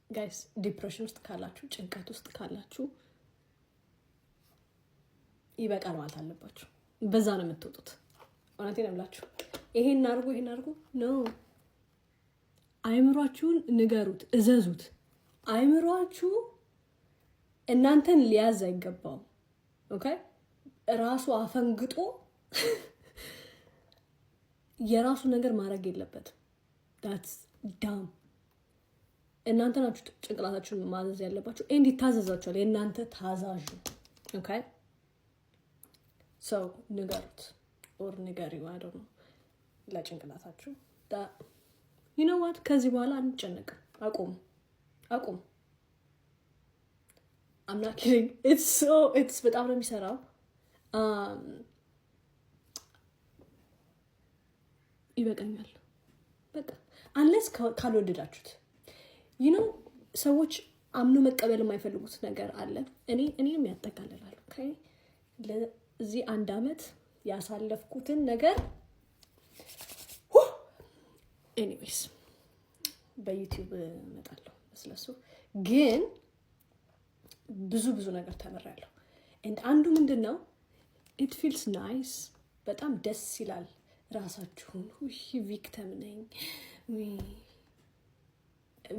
Guys፣ depression ውስጥ ካላችሁ፣ ጭንቀት ውስጥ ካላችሁ ይበቃል ማለት አለባችሁ። በዛ ነው የምትወጡት። እውነቴን ነው የምላችሁ። ይሄን አድርጉ፣ ይሄን አድርጉ no፣ አይምሯችሁን ንገሩት፣ እዘዙት። አይምሯችሁ እናንተን ሊያዝ አይገባውም። Okay፣ ራሱ አፈንግጦ የራሱ ነገር ማድረግ የለበትም። That's dumb። እናንተ ናችሁ ጭንቅላታችሁን ማዘዝ ያለባችሁ። And ይታዘዛችኋል። የእናንተ ታዛዥ ነው። Okay፣ so ንገሩት or ንገሪው I don't know ለጭንቅላታችሁ፣ you know what፣ ከዚህ በኋላ አንጨነቅም። አቁም፣ አቁም። I'm not kidding። It's በጣም ነው የሚሰራው። ይበቃኛል በቃ፣ unless ካልወደዳችሁት። ሰዎች አምኖ መቀበል የማይፈልጉት ነገር አለ። እኔም ያጠቃልላል። ለዚህ አንድ አመት ያሳለፍኩትን ነገር anyways በ YouTube እመጣለሁ ስለሱ። ግን ብዙ ብዙ ነገር ተምሬያለሁ። And አንዱ ምንድን ነው፣ it feels nice፣ በጣም ደስ ይላል። ራሳችሁን ውይ victim ነኝ፣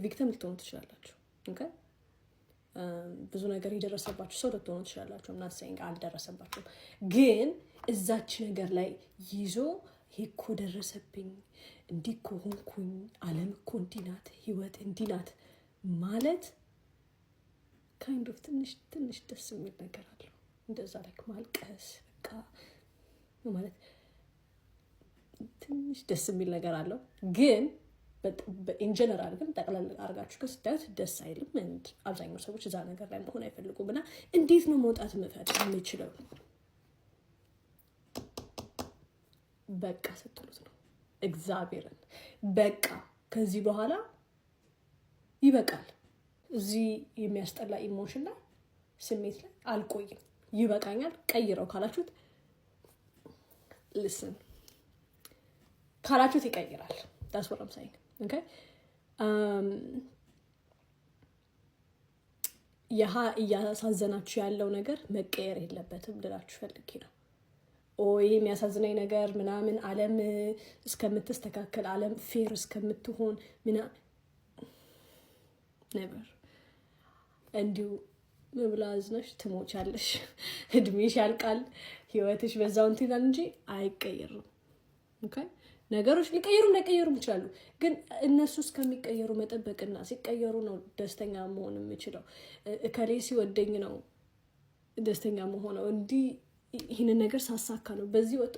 victim ልትሆኑ ትችላላችሁ። ብዙ ነገር የደረሰባችሁ ሰው ልትሆኑ ትችላላችሁ። I'm not saying አልደረሰባችሁም፣ ግን እዛች ነገር ላይ ይዞ ይሄ እኮ ደረሰብኝ፣ እንዲህ እኮ ሆንኩኝ፣ ዓለም እኮ እንዲህ ናት፣ ህይወት እንዲህ ናት ማለት kind of ትንሽ ትንሽ ደስ የሚል ነገር አለው። እንደዛ like ማልቀስ በቃ ማለት ትንሽ ደስ የሚል ነገር አለው። ግን in general ግን ጠቅለል አድርጋችሁ ስታዩት ደስ አይልም። አብዛኛው ሰዎች እዛ ነገር ላይ መሆን አይፈልጉም። እና እንዴት ነው መውጣት የምችለው? በቃ ስትሉት ነው። እግዚአብሔርን በቃ ከዚህ በኋላ ይበቃል። እዚህ የሚያስጠላ emotion ላይ፣ ስሜት ላይ አልቆይም፣ ይበቃኛል፣ ቀይረው ካላችሁት፣ listen ካላችሁት ይቀይራል። That's what I'm saying። Okay፣ ያህ እያሳዘናችሁ ያለው ነገር መቀየር የለበትም ልላችሁ ፈልጌ ነው። ይህ የሚያሳዝነኝ ነገር ምናምን ዓለም እስከምትስተካከል፣ ዓለም fair እስከምትሆን ምና never። እንዲሁ ምብላዝነሽ ትሞቻለሽ፣ እድሜሽ ያልቃል፣ ህይወትሽ በዛው እንትን ይላል እንጂ አይቀየርም። Okay፣ ነገሮች ሊቀየሩም ላይቀየሩም ይችላሉ። ግን እነሱ እስከሚቀየሩ መጠበቅና ሲቀየሩ ነው ደስተኛ መሆን የምችለው፣ እከሌ ሲወደኝ ነው ደስተኛ መሆነው፣ እንዲህ ይህንን ነገር ሳሳካ ነው በዚህ ወጥ፣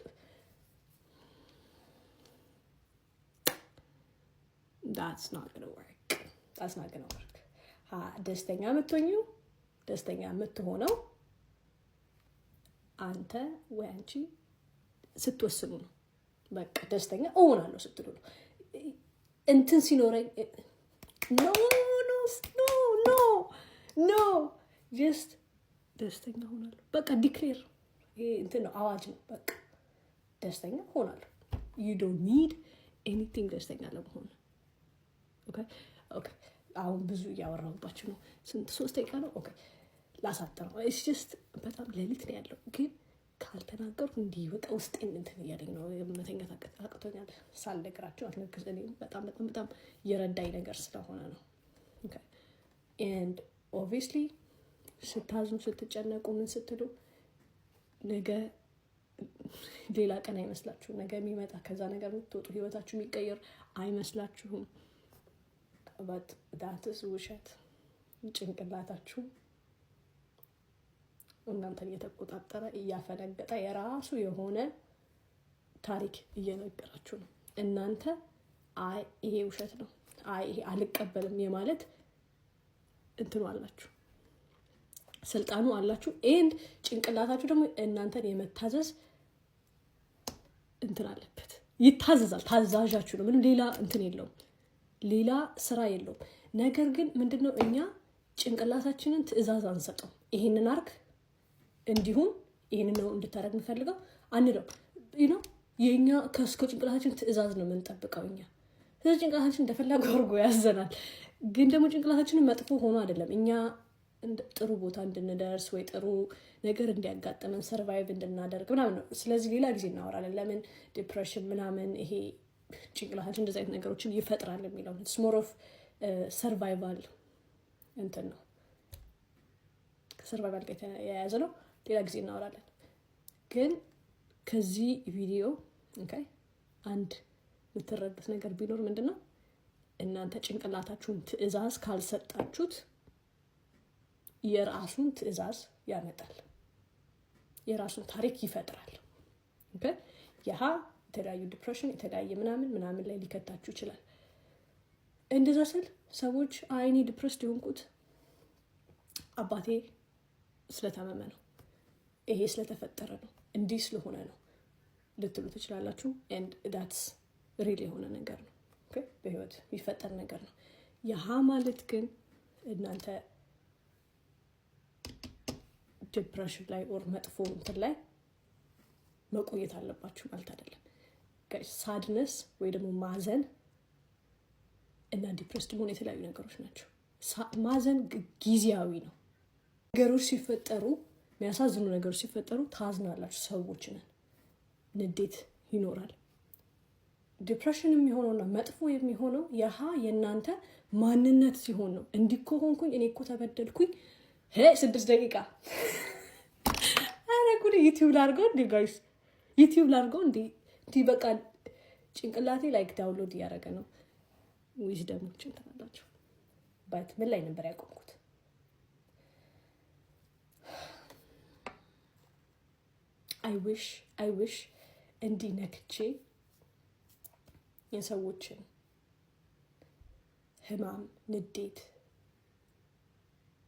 that's not gonna work። That's not gonna work። ደስተኛ የምትሆኚው፣ ደስተኛ የምትሆነው አንተ ወይ አንቺ ስትወስኑ ነው። በቃ ደስተኛ እሆናለሁ ስትሉ ነው። እንትን ሲኖረኝ፣ no, no, no, no, no፣ just ደስተኛ ሆናለሁ። በቃ declare፣ ይሄ እንትን ነው፣ አዋጅ ነው። በቃ ደስተኛ ሆናለሁ። You don't need anything ደስተኛ ለመሆን። Okay፣ አሁን ብዙ እያወራሁባችሁ ነው። ስንት፣ 3 ደቂቃ ነው። Okay፣ ላሳጥረው። It's just በጣም ሌሊት ነው ያለው፣ ግን ካልተናገርኩ እንዲህ በቃ ውስጤን እንትን እያለኝ ነው። መተኛት አቅቶኛል። ሳልነግራቸው አትነግዝ እኔ በጣም በጣም በጣም የረዳኝ ነገር ስለሆነ ነው። And obviously ስታዝኑ፣ ስትጨነቁ፣ ምን ስትሉ ነገ ሌላ ቀን አይመስላችሁም። ነገ የሚመጣ ከዛ ነገር የምትወጡ፣ ህይወታችሁ የሚቀየር አይመስላችሁም። But that's ውሸት። ጭንቅላታችሁ እናንተን እየተቆጣጠረ፣ እያፈነገጠ የራሱ የሆነ ታሪክ እየነገራችሁ ነው። እናንተ አይ ይሄ ውሸት ነው፣ አይ ይሄ አልቀበልም የማለት እንትኑ አላችሁ፣ ስልጣኑ አላችሁ። And ጭንቅላታችሁ ደግሞ እናንተን የመታዘዝ እንትን አለበት፣ ይታዘዛል። ታዛዣችሁ ነው። ምንም ሌላ እንትን የለውም፣ ሌላ ስራ የለውም። ነገር ግን ምንድነው፣ እኛ ጭንቅላታችንን ትዕዛዝ አንሰጠው። ይሄንን አርግ፣ እንዲሁም ይህንን ነው እንድታደርግ የምፈልገው አንለው ነው። የእኛ ከጭንቅላታችን ትዕዛዝ ነው የምንጠብቀው እኛ። ስለዚህ ጭንቅላታችን እንደፈለገ አድርጎ ያዘናል። ግን ደግሞ ጭንቅላታችንን መጥፎ ሆኖ አይደለም፣ እኛ ጥሩ ቦታ እንድንደርስ ወይ ጥሩ ነገር እንዲያጋጥመን፣ survive እንድናደርግ ምናምን ነው። ስለዚህ ሌላ ጊዜ እናወራለን። ለምን depression ምናምን ይሄ ጭንቅላታችን እንደዚህ አይነት ነገሮችን ይፈጥራል የሚለው more of survival እንትን ነው፣ ከ survival ጋር የተያያዘ ነው። ሌላ ጊዜ እናወራለን። ግን ከዚህ ቪዲዮ አንድ የምትረዱት ነገር ቢኖር ምንድን ነው? እናንተ ጭንቅላታችሁን ትዕዛዝ ካልሰጣችሁት የራሱን ትዕዛዝ ያመጣል፣ የራሱን ታሪክ ይፈጥራል። ያህ የተለያዩ depression፣ የተለያየ ምናምን ምናምን ላይ ሊከታችሁ ይችላል። እንደዛ ስል ሰዎች አይኔ depressed የሆንኩት አባቴ ስለታመመ ነው፣ ይሄ ስለተፈጠረ ነው፣ እንዲህ ስለሆነ ነው ልትሉ ትችላላችሁ። And that's real የሆነ ነገር ነው፣ በህይወት የሚፈጠር ነገር ነው። ያህ ማለት ግን እናንተ depression ላይ or መጥፎ እንትን ላይ መቆየት አለባችሁ ማለት አይደለም። Sadness ወይ ደግሞ ማዘን እና depressed መሆን የተለያዩ ነገሮች ናቸው። ማዘን ጊዜያዊ ነው። ነገሮች ሲፈጠሩ፣ የሚያሳዝኑ ነገሮች ሲፈጠሩ ታዝናላችሁ። ሰዎች ነን፣ ንዴት ይኖራል። Depression የሚሆነውና መጥፎ የሚሆነው ያህ የእናንተ ማንነት ሲሆን ነው። እንዲህ እኮ ሆንኩኝ፣ እኔ እኮ ተበደልኩኝ። 6 ደቂቃ፣ ኧረ ጉድ! YouTube ላድርገው እንዴ guys? YouTube ላድርገው እንዴ? እንዲህ በቃ ጭንቅላቴ like download እያደረገ ነው። Wisdom ኦችን ትላላችሁ። But ምን ላይ ነበር ያቆምኩት? I wish እንዲህ ነክቼ የሰዎችን ህማም፣ ንዴት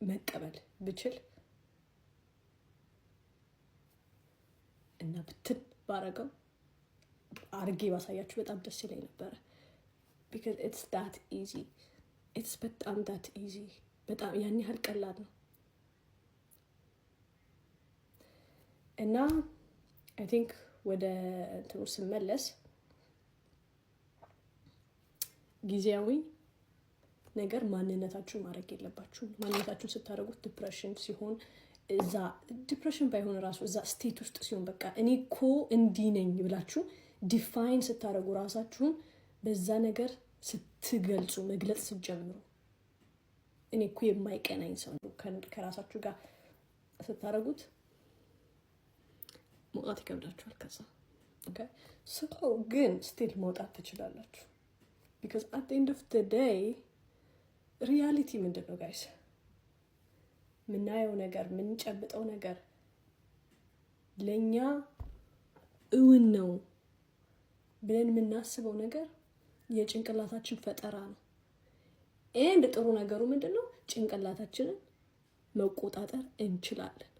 መቀበል ብችል እና ብትን ባረገው አርጌ ባሳያችሁ በጣም ደስ ይለኝ ነበረ። Because it's that easy፣ it's በጣም that easy፣ በጣም ያን ያህል ቀላል ነው። እና I think ወደ እንትኑ ስመለስ ጊዜያዊ ነገር ማንነታችሁን ማድረግ የለባችሁም። ማንነታችሁን ስታደርጉት depression ሲሆን፣ እዛ depression ባይሆን ራሱ እዛ state ውስጥ ሲሆን፣ በቃ እኔ እኮ እንዲህ ነኝ ብላችሁ define ስታደርጉ፣ ራሳችሁን በዛ ነገር ስትገልጹ፣ መግለጽ ስትጀምሩ፣ እኔ እኮ የማይቀናኝ ሰው ከራሳችሁ ጋር ስታደርጉት መውጣት ይከብዳችኋል። ከዛ ሰው ግን still መውጣት ትችላላችሁ። Because at end of the day reality ምንድን ነው guys? የምናየው ነገር፣ የምንጨብጠው ነገር፣ ለእኛ እውን ነው ብለን የምናስበው ነገር የጭንቅላታችን ፈጠራ ነው። And ጥሩ ነገሩ ምንድን ነው? ጭንቅላታችንን መቆጣጠር እንችላለን።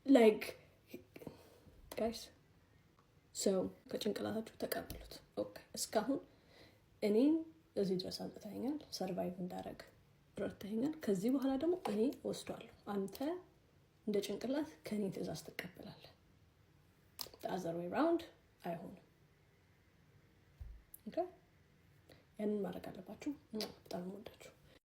Like guys፣ so ከጭንቅላታችሁ ተቀበሉት። Okay፣ እስካሁን እኔን እዚህ ድረስ አምጥተኸኛል፣ survive እንዳረግ ረድተኸኛል። ከዚህ በኋላ ደግሞ እኔ ወስዷለሁ። አንተ እንደ ጭንቅላት ከእኔ ትእዛዝ ትቀበላለህ። Other way round አይሆንም። ያንን ማድረግ አለባችሁ። በጣም ወዳችሁ።